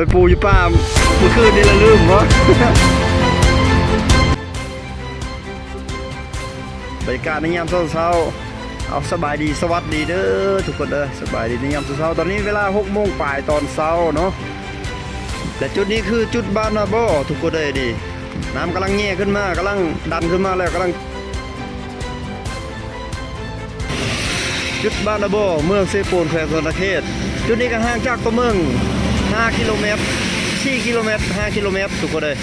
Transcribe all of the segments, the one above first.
ໄປປູຢູ່ປ່າມື້ຄືນນີ້ລະລືມບໍ? ບັນຍາກາດໃນຍາມເຊົ້າໆ. ເອົາ ສະບາຍດີ ສະຫວັດດີເດີທຸກຄົນເດີ ສະບາຍດີໃນຍາມເຊົ້າໆ. ຕອນນີ້ເວລາຫົກໂມງປາຍຕອນເຊົ້າເນາະ ແລະ ຈຸດນີ້ຄືຈຸດບ້ານນາບໍ່ທຸກຄົນເດີ. ນີ້ ນ້ຳກຳລັງແຍ່ຂຶ້ນມາ ກຳລັງດັນຂຶ້ນມາແລ້ວ ກຳລັງ ຈຸດບ້ານນາບໍ່ ເມືອງເຊໂປນ ແຂວງສະຫວັນນະເຂດ. ຈຸດນີ້ກໍຫ່າງຈາກຕົວເມືອງຫ້າກິໂລແມັດ ສີ່ກິໂລແມັດ ຫ້າກິໂລແມັດທຸກຄົນເອີຍ.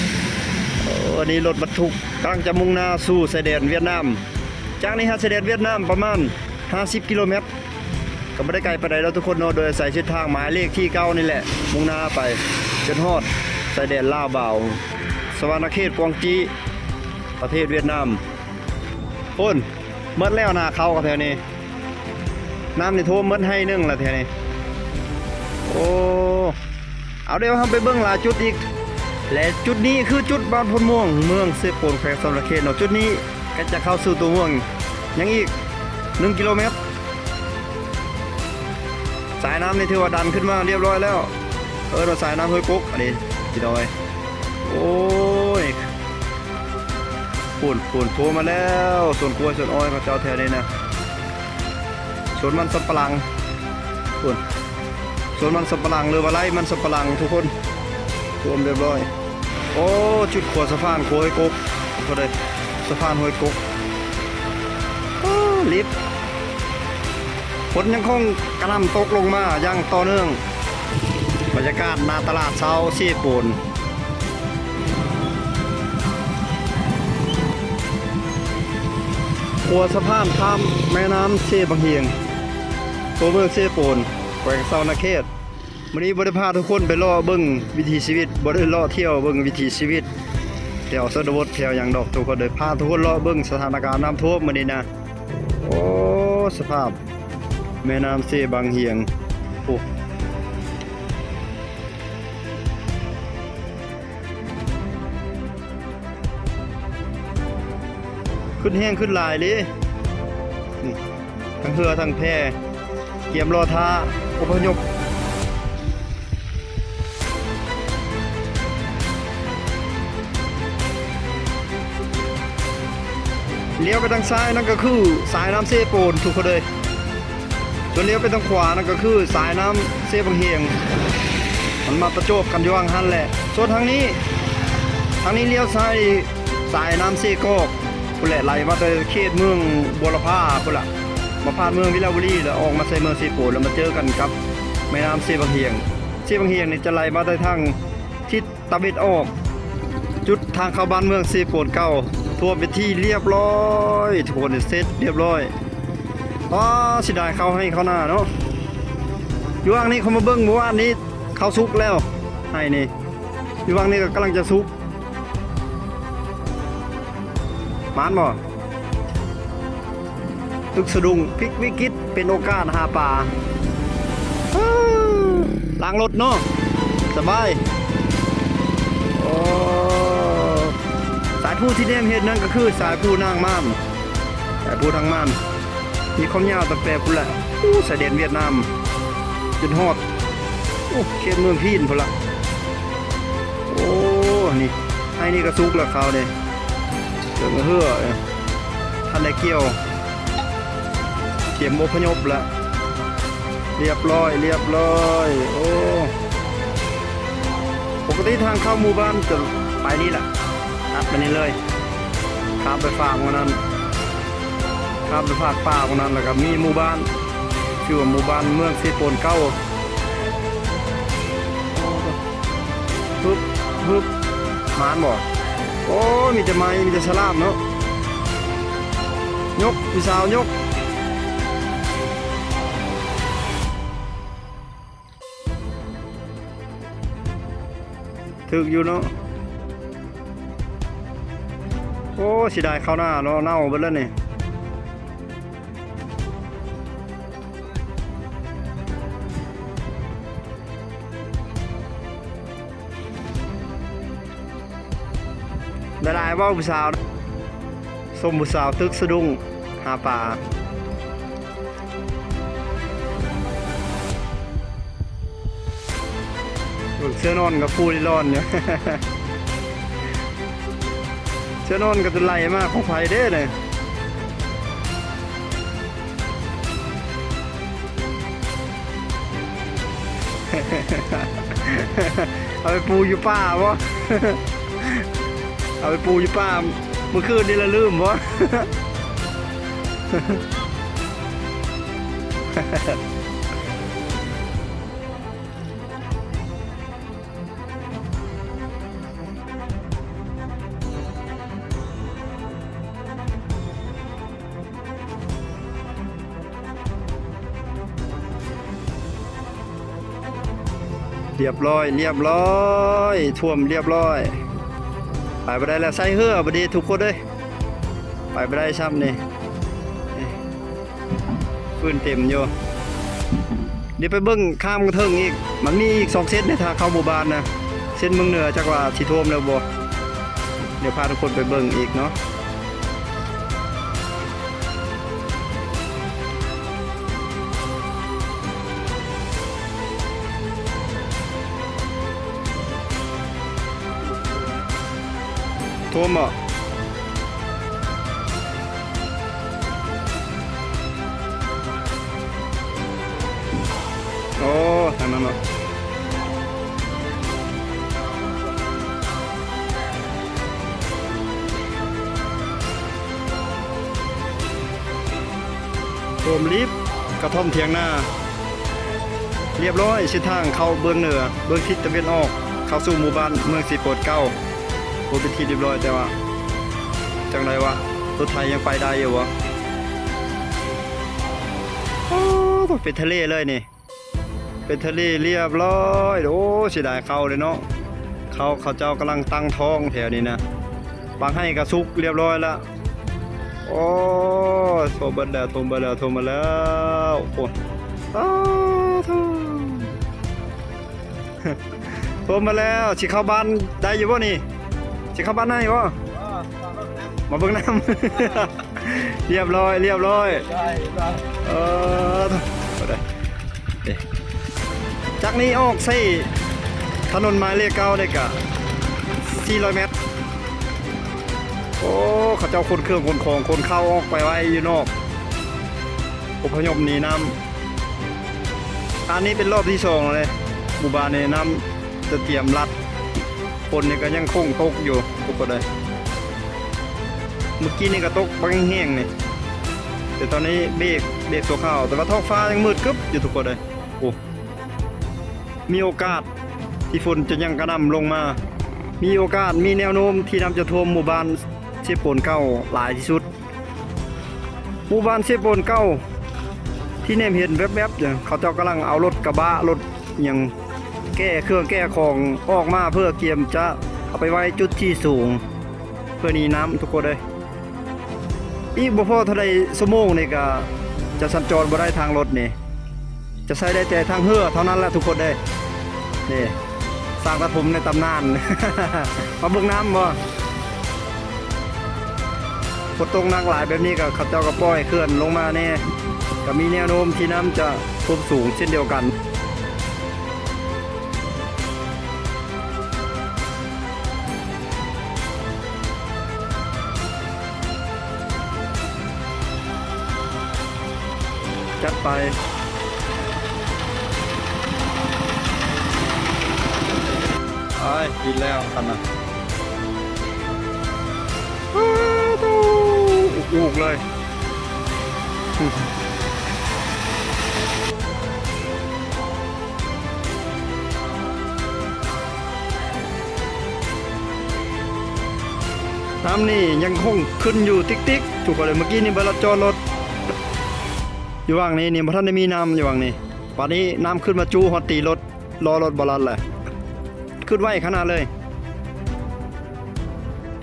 ໂອ້ ອັນນີ້ລົດບັນທຸກກຳລັງຈະມຸ່ງໜ້າສູ່ຊາຍແດນຫວຽດນາມ. ຈາກນີ້ຫາຊາຍແດນຫວຽດນາມປະມານຫ້າສິບກິໂລແມັດ ກໍບໍ່ໄດ້ໄກປານໃດດອກທຸກຄົນເນາະ. ໂດຍອາໄສເສັ້ນທາງໝາຍເລກທີເກົ້ານີ້ແຫຼະ ມຸ່ງໜ້າໄປຈົນຮອດຊາຍແດນລາວບາວ ສະຫວັນນະເຂດ ກວາງຈີ ປະເທດຫວຽດນາມ. ໂອ້ນ ໝົດແລ້ວນາເຂົ້າແຖວນີ້ ນ້ຳນີ້ຖ້ວມໝົດໄຮ່ໜຶ່ງລະແຖວນີ້. ໂອ້ ເອົາ ດຽວເຮົາໄປເບິ່ງຫຼາຍຈຸດອີກ ແລະ ຈຸດນີ້ຄືຈຸດບ້ານໂພນມ່ວງ ເມືອງເຊໂປນ ແຂວງສະຫວັນນະເຂດເນາະ. ຈຸດນີ້ກໍຈະເຂົ້າສູ່ຕົວເມືອງ ຍັງອີກໜຶ່ງກິໂລແມັດ. ສາຍນ້ຳນີ້ຖືວ່າດັນຂຶ້ນມາຮຽບຮ້ອຍແລ້ວ ເອີ້ນວ່າສາຍນ້ຳຫ້ວຍກົກ ອັນນີ້ພີ່ນ້ອງເອີຍ. ໂອ້ຍ ພຸ້ນໆ ຖ້ວມມາແລ້ວ ສວນກ້ວຍສວນອ້ອຍເຂົາເຈົ້າແຖວນີ້ນະ ສວນມັນສຳປະຫຼັງ ພຸ້ນ ສວນມັນສຳປະຫຼັງ ຫຼືວ່າໄຮ່ມັນສຳປະຫຼັງທຸກຄົນ ຖ້ວມຮຽບຮ້ອຍ. ໂອ້ ຈຸດຂົວສະພານຂົວຫ້ວຍກົກ ໂທດເດີ ສະພານຫ້ວຍກົກ. ໂອ້ ລິບ ຝົນຍັງຄົງກະໜ່ຳຕົກລົງມາຢ່າງຕໍ່ເນື່ອງ. ບັນຍາກາດໜ້າຕະຫຼາດເຊົ້າເຊໂປນ ຂົວສະພານຂ້າມແມ່ນ້ຳເຊບັງຫຽງ ຕົວເມືອງເຊໂປນ ແຂວງສະຫວັນນະເຂດ. ມື້ນີ້ບໍ່ໄດ້ພາທຸກຄົນໄປເລາະເບິ່ງວິຖີຊີວິດ ບໍ່ໄດ້ເລາະທ່ຽວເບິ່ງວິຖີຊີວິດແຖວຊົນນະບົດແຖວຫຍັງດອກທຸກຄົນເດີ ພາທຸກຄົນເລາະເບິ່ງສະຖານະການນ້ຳຖ້ວມມື້ນີ້ນະ. ໂອ້ ສະພາບແມ່ນ້ຳເຊບັງຫຽງ ໂອ້ ຂຶ້ນແຮງຂຶ້ນຫຼາຍເດ້ ນີ້ ທັງເຮືອທັງແພ ກຽມລໍຖ້າອົບພະຍົບ. ລ້ຽວໄປທາງຊ້າຍນັ້ນກໍຄືສາຍນ້ຳເຊໂປນທຸກຄົນເອີຍ. ສ່ວນລ້ຽວໄປທາງຂວານັ້ນກໍຄືສາຍນ້ຳເຊບັງຫຽງ ມັນມາປະຈົບກັນຢູ່ຫວ່າງຫັ້ນແຫຼະ. ສ່ວນທາງນີ້ ທາງນີ້ລ້ຽວຊ້າຍ ສາຍນ້ຳເຊກອກພຸ້ນແຫຼະ ໄຫຼມາແຕ່ເຂດເມືອງບົວລະພາພຸ້ນລະ ມາຜ່ານເມືອງວິລະບູລີ ແລ້ວອອກມາໃສ່ເມືອງເຊໂປນ ແລ້ວມາເຈີກັນກັບແມ່ນ້ຳເຊບັງຫຽງ. ເຊບັງຫຽງນີ້ຈະໄຫຼມາແຕ່ທາງທິດຕາເວັນອອກ ຈຸດທາງເຂົ້າບ້ານເມືອງເຊໂປນເກົ່າ ຖ້ວມເປັນທີ່ລຽບຮ້ອຍ ທຸກຄົນ ເສັດລຽບຮ້ອຍ. ອ້າ ເສຍດາຍເຂົ້າໄຮ່ເຂົ້ານາເນາະ. ຢູ່ຫວ່າງນີ້ເຂົາມາເບິ່ງມື້ວານນີ້ ເຂົ້າສຸກແລ້ວ ໄຮ່ນີ້ ຢູ່ຫວ່າງນີ້ກໍກຳລັງຈະສຸກ. ໝານບໍ່? ຕຶກສະດຸ້ງ ພິກວິກິດເປັນໂອກາດຫາປາ. ລ້າງລົດເນາະ ສະບາຍ. ໂອ້ ສາຍພູທີ່ແນມເຫັນນັ້ນກໍຄືສາຍພູນາງມານ ສາຍພູທາງມານ ມີຄວາມຍາວຕັ້ງແຕ່ພຸ້ນແຫຼະ ໂອ້ ຊາຍແດນຫວຽດນາມ ຈົນຮອດ ໂອ້ ເຂດເມືອງພີນພຸ້ນລະ. ໂອ້ ນີ້ ໄຮ່ນີ້ກໍສຸກແລ້ວ ເຂົ້ານີ້ ເຫຼືອເຮືອ ທັນໄດ້ກ່ຽວ ກຽມອົບພະຍົບແລ້ວ ລຽບຮ້ອຍ ລຽບຮ້ອຍ. ໂອ້ ປົກກະຕິທາງເຂົ້າໝູ່ບ້ານຈະໄປນີ້ແຫຼະ ຕັດໄປນີ້ເລີຍ ຂ້າມໄປຟາກໝ່ອງນັ້ນ ຂ້າມໄປຟາກປ່າໝ່ອງນັ້ນ ແລ້ວກໍມີໝູ່ບ້ານ ຊື່ວ່າໝູ່ບ້ານເມືອງເຊໂປນເກົ່າ. ຮຶບ ຮຶບ ໝານບໍ່? ໂອ້ຍ ມີແຕ່ໄມ້ ມີແຕ່ສະຫຼາມເນາະ. ຍົກ ຜູ້ສາວ ຍົກ. ຖືກຢູ່ເນາະ. ໂອ້ ເສຍດາຍເຂົ້ານາເນາະ ເນົ່າເບິດແລ້ວນີ້. ຫຼາຍໆ ເວົ້າຜູ້ສາວ ຊົມຜູ້ສາວຕຶກສະດຸ້ງຫາປາ. ເສື້ອນອນກໍຟູລິລອນຢູ່ ເສື້ອນອນກໍຈະໄຫຼມາຂອງໃຜເດ້ນີ້. ເອົາໄປປູຢູ່ປ່າບໍ່? ເອົາໄປປູຢູ່ປ່າ ມື້ຄືນນີ້ລະລືມບໍ່? ລຽບຮ້ອຍ ລຽບຮ້ອຍ ຖ້ວມລຽບຮ້ອຍ ໄປບໍ່ໄດ້ແລ້ວ ໃສ່ເຮືອບໍ່ດີທຸກຄົນເອີຍ ໄປບໍ່ໄດ້ຊ້ຳນີ້. ຟືນເຕັມຢູ່ ດຽວໄປເບິ່ງຂ້າມເທິງອີກ ມັນມີອີກສອງເສັ້ນໃນທາງເຂົ້າໝູ່ບ້ານນະ ເສັ້ນເມືອງເໜືອ ຈັກວ່າຊິຖ້ວມແລ້ວບໍ່ ດຽວພາທຸກຄົນໄປເບິ່ງອີກເນາະ. ຖ້ວມບໍ່? ໂອ້ ທາງນັ້ນເນາະ ໂຮມລີບ ກະທ່ອມຖຽງນາ ລຽບຮ້ອຍ ເສັ້ນທາງເຂົ້າເບື້ອງເໜືອ ເບື້ອງທິດຕາເວັນອອກ ເຂົ້າສູ່ໝູ່ບ້ານເມືອງເຊໂປນເກົ່າ ໂອ້ ເປັນທີ່ລຽບຮ້ອຍ ແຕ່ວ່າຈັ່ງໃດວະ ລົດໄຖຍັງໄປໄດ້ຢູ່ບໍ່? ໂອ້ ເປັນທະເລເລີຍນີ້ ເປັນທະເລລຽບຮ້ອຍ. ໂອ້ ເສຍດາຍເຂົ້າເດ້ເນາະ ເຂົ້າເຂົາເຈົ້າກຳລັງຕັ້ງທ້ອງແຖວນີ້ນະ ບາງໄຮ່ກະສຸກລຽບຮ້ອຍລະ. ໂອ້ ໂທມເບິດແລ້ວ ໂທມເບິດແລ້ວ ໂທມມາແລ້ວ ໂອ້ ສາທຸ ໂທມມາແລ້ວ ຊິເຂົ້າບ້ານໄດ້ຢູ່ບໍ່ນີ້? ຊິເຂົ້າບ້ານໄດ້ບໍ່? ມາເບິ່ງນ້ຳ ລຽບຮ້ອຍ ລຽບຮ້ອຍ ເອີ ຈາກນີ້ອອກໃສ່ຖະໜົນໝາຍເລກເກົ້າໄດ້ກະສີ່ຮ້ອຍແມັດ. ໂອ້ ເຂົາເຈົ້າຂົນເຄື່ອງຂົນຂອງ ຂົນເຂົ້າອອກໄປໄວ້ຢູ່ນອກ ອົບພະຍົບໜີນ້ຳ. ອັນນີ້ເປັນລອບທີສອງແລ້ວເດ້ ໝູ່ບ້ານນີ້ນ້ຳຈະຕຽມລັດ ຝົນນີ້ກໍຍັງຄົງຕົກຢູ່ທຸກຄົນເອີຍ. ມື້ກີ້ນີ້ກໍຕົກບັກແຮງໆນີ້ ແຕ່ຕອນນີ້ເບກ ເບກຊົ່ວຄາວ ແຕ່ວ່າທ້ອງຟ້າຍັງມືດກຶບຢູ່ທຸກຄົນເອີຍ. ໂອ້ ມີໂອກາດທີ່ຝົນຈະຍັງກະໜ່ຳລົງມາ ມີໂອກາດ ມີແນວໂນ້ມທີ່ນ້ຳຈະຖ້ວມໝູ່ບ້ານເຊໂປນເກົ່າຫຼາຍທີ່ສຸດ. ໝູ່ບ້ານເຊໂປນເກົ່າທີ່ແນມເຫັນແວບໆ ເຂົາເຈົ້າກຳລັງເອົາລົດກະບະ ລົດຫຍັງ ແກ່ເຄື່ອງແກ່ຂອງອອກມາ ເພື່ອກຽມຈະເອົາໄປໄວ້ຈຸດທີ່ສູງ ເພື່ອໜີນ້ຳທຸກຄົນເອີຍ. ອີກບໍ່ພໍເທົ່າໃດຊົ່ວໂມງນີ້ກະຈະສັນຈອນບໍ່ໄດ້ທາງລົດນີ້ ຈະໃຊ້ໄດ້ແຕ່ທາງເຮືອເທົ່ານັ້ນແຫຼະທຸກຄົນເອີຍ. ນີ້ ຊ່າງຕັດຜົມໃນຕຳນານ ມາເບິ່ງນ້ຳບໍ່? ຝົນຕົກໜັກຫຼາຍແບບນີ້ກໍ ເຂົາເຈົ້າກໍປ່ອຍເຂື່ອນລົງມາແດ່ ກໍມີແນວໂນ້ມທີ່ນ້ຳຈະຖ້ວມສູງເຊັ່ນດຽວກັນ. ຈັດໄປ ໄປ ຕິດແລ້ວຄັນນະ ອູກໆ ເລີຍ. ນ້ຳນີ້ຍັງຄົງຂຶ້ນຢູ່ຕິກໆ ທຸກຄົນເອີຍ. ເມື່ອກີ້ນີ້ບໍ່ລັດຈອດລົດຢູ່ຫວ່າງນີ້ນີ້ ບໍ່ທັນໄດ້ມີນ້ຳຢູ່ຫວ່າງນີ້ ບາດນີ້ນ້ຳຂຶ້ນມາຈຸຮອດຕີລົດ ລໍ້ລົດບໍ່ລັດແຫຼະ ຂຶ້ນໄວຂະໜາດເລີຍ.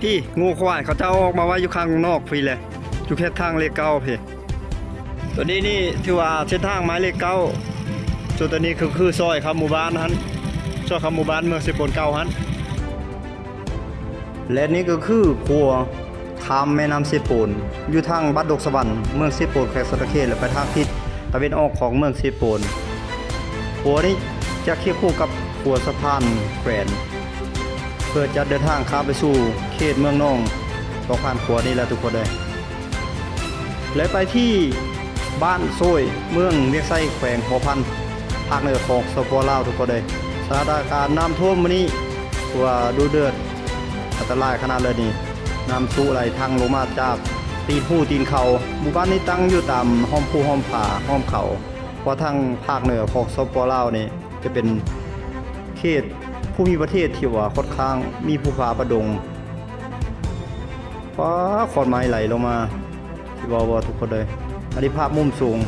ພີ້ ງົວຄວາຍເຂົາເຈົ້າອອກມາໄວ້ຢູ່ຂ້າງນອກພີ້ແຫຼະ ຢູ່ແຄມທາງເລກເກົ້າພີ້. ຕົວນີ້ນີ້ຖືວ່າເສັ້ນທາງໝາຍເລກເກົ້າ ສ່ວນຕົວນີ້ຄື ຄືຊອຍເຂົ້າໝູ່ບ້ານຫັ້ນ ຊອຍເຂົ້າໝູ່ບ້ານເມືອງເຊໂປນເກົ່າຫັ້ນ. ແລະນີ້ກໍຄືຂົວຂ້າມແມ່ນ້ຳເຊໂປນ ຢູ່ທາງບ້ານດົງສະຫວັນ ເມືອງເຊໂປນ ແຂວງສະຫວັນນະເຂດ ແລະໄປທາງທິດຕາເວັນອອກຂອງເມືອງເຊໂປນ. ຂົວນີ້ຈະຄຽງຄູ່ກັບ ຂົວສະພານແຂວນ ເພື່ອຈະເດີນທາງຂ້າມໄປສູ່ເຂດເມືອງນອງ ຕ້ອງຜ່ານຂົວນີ້ແຫຼະທຸກຄົນເອີຍ. ແລະ ໄປທີ່ບ້ານໂຊຍ ເມືອງວຽງໄຊ ແຂວງຫົວພັນ ພາກເໜືອຂອງ ສປປ ລາວ ທຸກຄົນເອີຍ. ສະຖານະການນ້ຳຖ້ວມມື້ນີ້ ຖືວ່າດຸເດືອດ ອັນຕະລາຍຂະໜາດເລີຍນີ້. ນ້ຳຊຸໄຫຼທັ່ງລົງມາຈາກຕີນພູຕີນເຂົາ. ໝູ່ບ້ານນີ້ຕັ້ງຢູ່ຕາມຫ້ອມພູຫ້ອມຜາ ຫ້ອມເຂົາ, ເພາະທາງພາກເໜືອຂອງ ສປປ ລາວ ນີ້ ຈະເປັນເຂດພູມີປະເທດທີ່ວ່າຂ້ອນຂ້າງມີພູຜາປ່າດົງ. ຟ້າ ຂອນໄມ້ໄຫຼລົງມາ ຊິເວົ້າບໍ່ທຸກຄົນເອີຍ. ອັນນີ້ພາບມຸມສູງ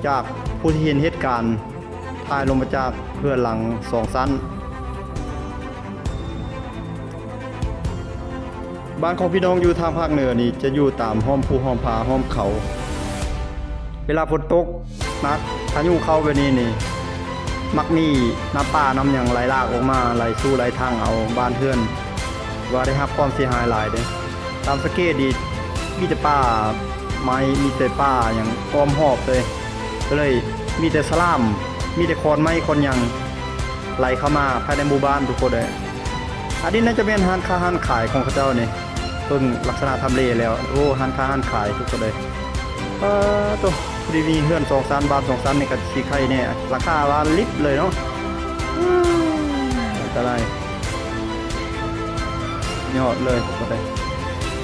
ຈາກຜູ້ທີ່ເຫັນເຫດການ ຖ່າຍລົງມາຈາກເຮືອນຫຼັງສອງຊັ້ນ. ບ້ານຂອງພີ່ນ້ອງຢູ່ທາງພາກເໜືອນີ້ ຈະຢູ່ຕາມຫ້ອມພູ ຫ້ອມຜາ ຫ້ອມເຂົາ. ເວລາຝົນຕົກໜັກ ພາຍຸເຂົ້າແບບນີ້ນີ້ ມັກມີນ້ຳປ່ານ້ຳຫຍັງໄຫຼຫຼາກອອກມາ ໄຫຼຊຸໄຫຼທັ່ງເອົາບ້ານເຮືອນ ວ່າໄດ້ຮັບຄວາມເສຍຫາຍຫຼາຍເດ້. ຕາມສັງເກດນີ້ ມີແຕ່ປ່າໄມ້ ມີແຕ່ປ່າຫຍັງອ້ອມຮອບເລີຍ. ກໍເລີຍມີແຕ່ສະຫຼາມ ມີແຕ່ຂອນໄມ້ຂອນຫຍັງໄຫຼເຂົ້າມາພາຍໃນໝູ່ບ້ານທຸກຄົນເອີຍ. ອັນນີ້ໜ້າຈະແມ່ນຮ້ານຄ້າຮ້ານຂາຍຂອງເຂົາເຈົ້ານີ້ ເບິ່ງລັກສະນະທຳເລແລ້ວ. ໂອ້ ຮ້ານຄ້າຮ້ານຂາຍທຸກຄົນເອີຍ. ປາໂຕ ພໍດີມີເຮືອນສອງຊັ້ນ ບ້ານສອງຊັ້ນນີ້ກໍຊິໄຄແດ່ ຫຼັງຄາບານລິບເລີຍເນາະ. ອັນຕະລາຍຍອດເລີຍທຸກຄົນເອີຍ.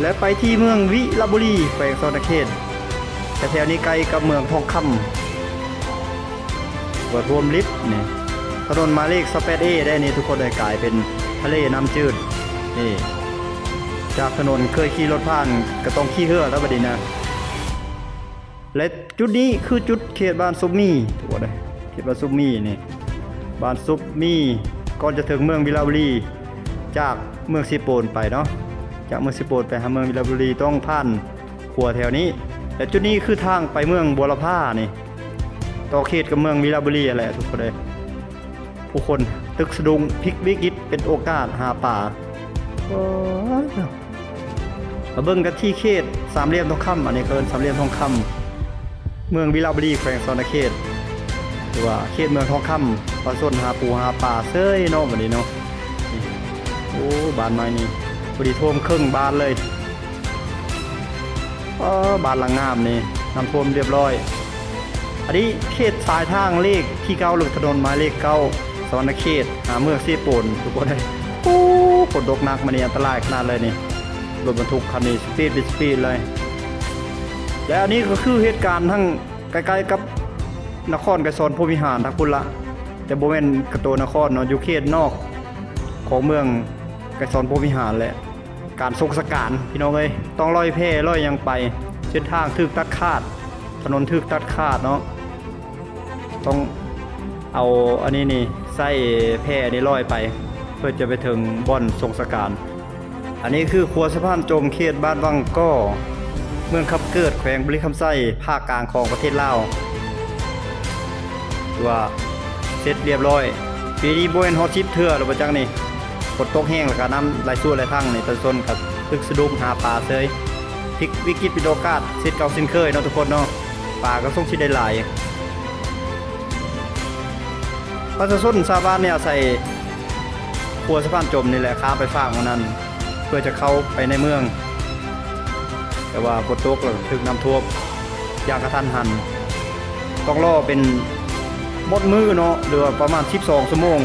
ແລະ ໄປທີ່ເມືອງວິລະບູລີ ແຂວງສະຫວັນນະເຂດ. ແຖວໆນີ້ໃກ້ກັບເມືອງທອງຄຳ ວ່າຖ້ວມລິບນີ້. ຖະໜົນໝາຍເລກຊາວແປດເອ ໄດ້ນີ້ທຸກຄົນເອີຍ ກາຍເປັນທະເລນ້ຳຈືດນີ້. ຈາກຖະໜົນເຄີຍຂີ່ລົດຜ່ານ ກໍຕ້ອງຂີ່ເຮືອແລ້ວບັດນີ້ນະ. ແລະ ຈຸດນີ້ຄືຈຸດເຂດບ້ານສົບໝີ່ ທຸກຄົນເອີຍ. ເຂດບ້ານສົບໝີ່ນີ້ ບ້ານສົບໝີ່ ກ່ອນຈະເຖິງເມືອງວິລະບູລີ ຈາກເມືອງເຊໂປນໄປເນາະ. ຈາກເມືອງເຊໂປນໄປຫາເມືອງວິລະບູລີ ຕ້ອງຜ່ານຂົວແຖວນີ້. ແລະ ຈຸດນີ້ຄືທາງໄປເມືອງບົວລະພານີ້ ຕໍ່ເຂດກັບເມືອງວິລະບູລີຫັ້ນແຫຼະທຸກຄົນເອີຍ. ຜູ້ຄົນຕຶກສະດຸ້ງ ພິກວິກິດເປັນໂອກາດຫາປາ. ໂອ້ ມາເບິ່ງກັນທີ່ເຂດສາມຫຼ່ຽມທອງຄຳ ອັນນີ້ເອີ້ນສາມຫຼ່ຽມທອງຄຳ ເມືອງວິລະບູລີ ແຂວງສະຫວັນນະເຂດ ຫຼືວ່າເຂດເມືອງທອງຄຳ ປະຊາຊົນຫາປູຫາປາເສີຍເນາະ ບັດນີ້ເນາະ. ນີ້ ໂອ້ ບ້ານໃໝ່ນີ້ ພໍດີຖ້ວມເຄິ່ງບ້ານເລີຍ. ອໍ ບ້ານຫຼັງງາມນີ້ ນ້ຳຖ້ວມຮຽບຮ້ອຍ. ອັນນີ້ເຂດສາຍທາງເລກທີເກົ້າ ຫຼື ຖະໜົນໝາຍເລກເກົ້າ ສະຫວັນນະເຂດ ຫາເມືອງເຊໂປນ ທຸກຄົນເອີຍ. ໂອ້ ຝົນຕົກໜັກມານີ້ ອັນຕະລາຍຂະໜາດເລີຍນີ້ ລົດບັນທຸກຄັນນີ້ສະປີດເປັນສະປີດເລີຍ. ແລະ ອັນນີ້ກໍຄືເຫດການທາງໃກ້ໆກັບນະຄອນໄກສອນພົມວິຫານທາງພຸ້ນລະ ແຕ່ບໍ່ແມ່ນກະໂຕນະຄອນເນາະ ຢູ່ເຂດນອກຂອງເມືອງໄກສອນພົມວິຫານແຫຼະ. ການສົ່ງສະການ ພີ່ນ້ອງເອີຍ ຕ້ອງລອຍແພລອຍຫຍັງໄປ ເສັ້ນທາງຖືກຕັດຂາດ ຖະໜົນຖືກຕັດຂາດເນາະ. ຕ້ອງເອົາອັນນີ້ນີ້ ໃຊ້ແພນີ້ລອຍໄປ ເພື່ອຈະໄປເຖິງບ່ອນສົ່ງສະການ. ອັນນີ້ຄືຂົວສະພານຈົມ ເຂດບ້ານວັງກໍ ເມືອງຄຳເກີດ ແຂວງບໍລິຄຳໄຊ ພາກກາງຂອງປະເທດລາວ. ຖືວ່າເສັດລຽບຮ້ອຍ. ປີນີ້ບໍ່ແມ່ນຮອດສິບເທື່ອແລ້ວບໍ່ຈັກນີ້ ຝົນຕົກແຮງ ແລ້ວກະນ້ຳໄຫຼຊຸໄຫຼທັ່ງນີ້ ປະຊາຊົນກະຕຶກສະດຸ້ງຫາປາເສີຍ. ພິກວິກິດເປັນໂອກາດ ເຊັ່ນເກົ່າເຊັ່ນເຄີຍເນາະທຸກຄົນເນາະ. ປາກໍຊົງຊິໄດ້ຫຼາຍ. ປະຊາຊົນຊາວບ້ານນີ້ອາໄສຂົວສະພານຈົມນີ້ແຫຼະ ຂ້າມໄປຟາກໝ່ອງນັ້ນ ເພື່ອຈະເຂົ້າໄປໃນເມືອງ, ແຕ່ວ່າຝົນຕົກແລ້ວຖືກນ້ຳຖ້ວມຢ່າງກະທັນຫັນ, ຕ້ອງລໍເປັນໝົດມື້ເນາະ ຫຼືວ່າປະມານສິບສອງຊົ່ວໂມງ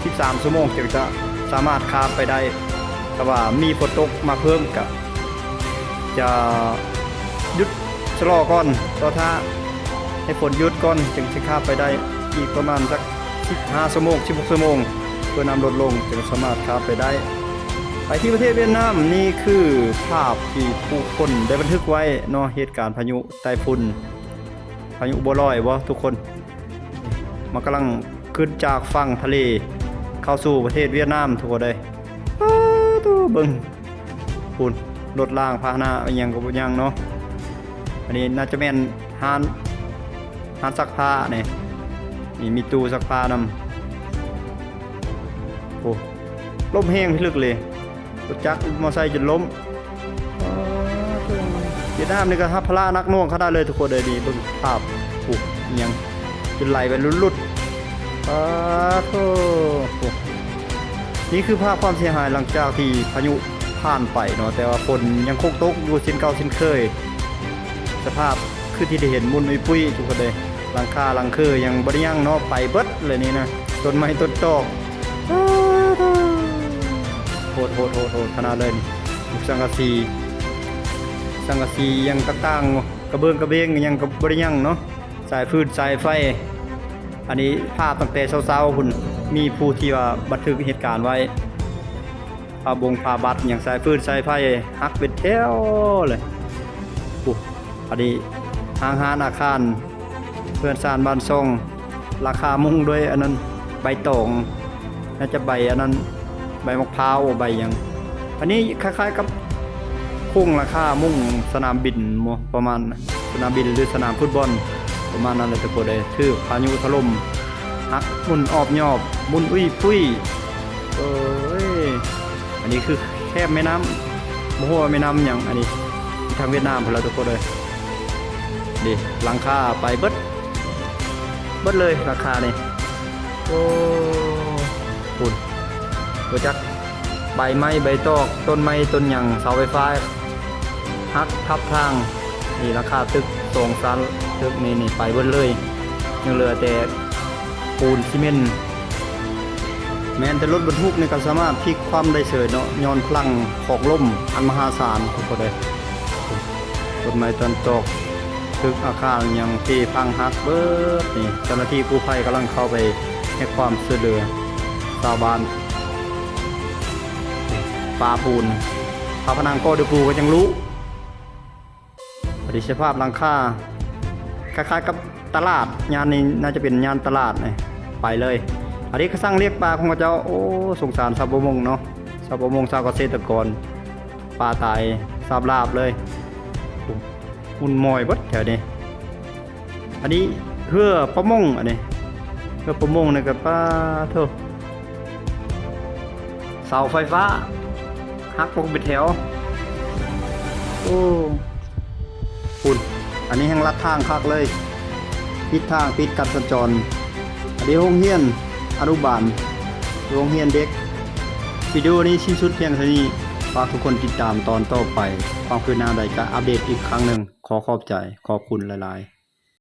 ສິບສາມຊົ່ວໂມງ ຈຶ່ງຈະສາມາດຂ້າມໄປໄດ້. ຖ້າວ່າມີຝົນຕົກມາເພີ່ມກະຈະຢຸດ ຊະລໍກ່ອນ, ລໍຖ້າໃຫ້ຝົນຢຸດກ່ອນ ຈຶ່ງຊິຂ້າມໄປໄດ້. ອີກປະມານຈັກສິບຫ້າຊົ່ວໂມງ ສິບຫົກຊົ່ວໂມງ ເພື່ອນ້ຳລົດລົງ ຈຶ່ງສາມາດຂ້າມໄປໄດ້. ໄປທີ່ປະເທດຫວຽດນາມ, ນີ້ຄືພາບທີ່ຜູ້ຄົນໄດ້ບັນທຶກໄວ້ເນາະ, ເຫດການພາຍຸໃຕ້ຝຸ່ນ ພາຍຸບົວລອຍບໍ່ທຸກຄົນ? ມັນກຳລັງຂຶ້ນຈາກຝັ່ງທະເລເຂົ້າສູ່ປະເທດຫວຽດນາມ ທຸກຄົນເອີຍ. ປາໂຕ ເບິ່ງ ພຸ້ນ ລົດລາງພາຫະນະອີ່ຫຍັງກໍບໍ່ຍັງເນາະ. ອັນນີ້ໜ້າຈະແມ່ນຮ້ານ ຮ້ານຊັກຜ້ານີ້, ນີ້ມີຕູ້ຊັກຜ້ານຳ. ໂອ້ ລົມແຮງພິລຶກເລີຍ, ລົດຈັກ ມໍໄຊຈົນລົ້ມ. ປາໂຕ ຫວຽດນາມນີ້ກໍຮັບພາລະໜັກໜ່ວງຂະໜາດເລີຍທຸກຄົນເອີຍ. ນີ້ເບິ່ງພາບ ໂອ້ ອີ່ຫຍັງຈົນໄຫຼໄປຫຼຸດໆ. ປາໂທ້ ນີ້ຄືພາບຄວາມເສຍຫາຍຫຼັງຈາກທີ່ພາຍຸຜ່ານໄປເນາະ, ແຕ່ວ່າຝົນຍັງຄົງຕົກຢູ່ເຊັ່ນເກົ່າເຊັ່ນເຄີຍ. ສະພາບຄືທີ່ໄດ້ເຫັນ ໝຸ່ນອຸຍປຸ້ຍທຸກຄົນເດ້. ຫຼັງຄາຫຼັງເຄີຍັງບໍ່ໄດ້ຍັງເນາະ, ໄປເບິດເລີຍນີ້ນະ, ຕົ້ນໄມ້ຕົ້ນຕອກ. ໂຫດໆໆໆ ຂະໜາດເລີຍນີ້. ສັງກະສີ ສັງກະສີຫຍັງຕ່າງໆ ກະເບື້ອງກະເບງຫຍັງກໍບໍ່ໄດ້ຍັງເນາະ, ສາຍຟືນສາຍໄຟ. ອັນນີ້ພາບຕັ້ງແຕ່ເຊົ້າໆພຸ້ນ, ມີຜູ້ທີ່ວ່າບັນທຶກເຫດການໄວ້. ຜ້າບົງຜ້າບັດຫຍັງ ສາຍຟືນສາຍໄຟຫັກເປັນແຖວເລີຍ. ໂອ້ ອັນນີ້ຫ້າງຮ້ານອາຄານ ເຮືອນຊານບ້ານຊ່ອງ, ຫຼັງຄາມຸງດ້ວຍອັນນັ້ນ ໃບຕອງ, ໜ້າຈະໃບອັນນັ້ນ ໃບໝາກພ້າວ ໃບຫຍັງ. ອັນນີ້ຄ້າຍໆກັບໂຄງຫຼັງຄາມຸງສະໜາມບິນບໍ ປະມານສະໜາມບິນ ຫຼື ສະໜາມຟຸດບອນ ປະມານນັ້ນແຫຼະທຸກຄົນເອີຍ. ຖືກພາຍຸຖະຫຼົ່ມ ຫັກໝຸ່ນອອບຍອບ ໝຸ່ນອຸ້ຍປຸ້ຍ. ເອີຍ ອັນນີ້ຄືແຄມແມ່ນ້ຳ ບໍ່ຮູ້ວ່າແມ່ນ້ຳຫຍັງ. ອັນນີ້ທາງຫວຽດນາມພຸ້ນລະທຸກຄົນເອີຍ. ນີ້ຫຼັງຄາໄປເບິດ ເບິດເລີຍຫຼັງຄານີ້. ໂອ້ ພຸ້ນ ບໍ່ຈັກໃບໄມ້ໃບຕອກ ຕົ້ນໄມ້ຕົ້ນຫຍັງ ເສົາໄຟຟ້າ ຫັກທັບທາງ. ນີ້ຫຼັງຄາຕຶກສອງຊັ້ນ ຕຶກນີ້ ນີ້ໄປເບິດເລີຍ, ຍັງເຫຼືອແຕ່ປູນຊີເມັນ. ແມ່ນແຕ່ລົດບັນທຸກນີ້ກໍສາມາດພິກຄວ່ຳໄດ້ເສີຍເນາະ ຍ້ອນພະລັງຂອງລົມອັນມະຫາສານ ທຸກຄົນເອີຍ. ຕົ້ນໄມ້ຕົ້ນຕອກ ຕຶກອາຄານຫຍັງເພພັງຫັກເບິດນີ້. ເຈົ້າໜ້າທີ່ກູ້ໄພກຳລັງເຂົ້າໄປໃຫ້ຄວາມຊ່ວຍເຫຼືອຊາວບ້ານ. ຝາປູນ ຝາຜະໜັງກໍເດີປູກໍຍັງລຸ. ອະດີດສະພາບຫຼັງຄາ ຄ້າຍໆກັບຕະຫຼາດ, ຍ່ານນີ້ໜ້າຈະເປັນຍ່ານຕະຫຼາດນີ້ ໄປເລີຍ. ອະດີດກະສັງລ້ຽງປາຂອງເຂົາເຈົ້າ. ໂອ້ ສົງສານຊາວປະມົງເນາະ, ຊາວປະມົງ ຊາວກະເສດຕະກອນ, ປາຕາຍສາບລາບເລີຍ. ໂອ້ ໝຸ່ນມອຍເບິດແຖວນີ້. ອັນນີ້ເຮືອປະມົງ, ອັນນີ້ເຮືອປະມົງນີ້ກໍ ປາໂທ້ ເສົາໄຟຟ້າຫັກລົງເປັນແຖວ. ໂອ້ ພຸ້ນ ອັນນີ້ແຮ່ງລັດທາງຄັກເລີຍ, ປິດທາງ ປິດການສັນຈອນ. ອັນນີ້ໂຮງຮຽນອະນຸບານ ໂຮງຮຽນເດັກ. ວິດີໂອນີ້ສິ້ນສຸດພຽງເທົ່ານີ້, ຝາກທຸກຄົນຕິດຕາມຕອນຕໍ່ໄປ, ຄວາມຄືບໜ້າໃດຈະອັບເດດອີກຄັ້ງໜຶ່ງ. ຂໍຂອບໃຈ, ຂອບຄຸນຫຼາຍໆ.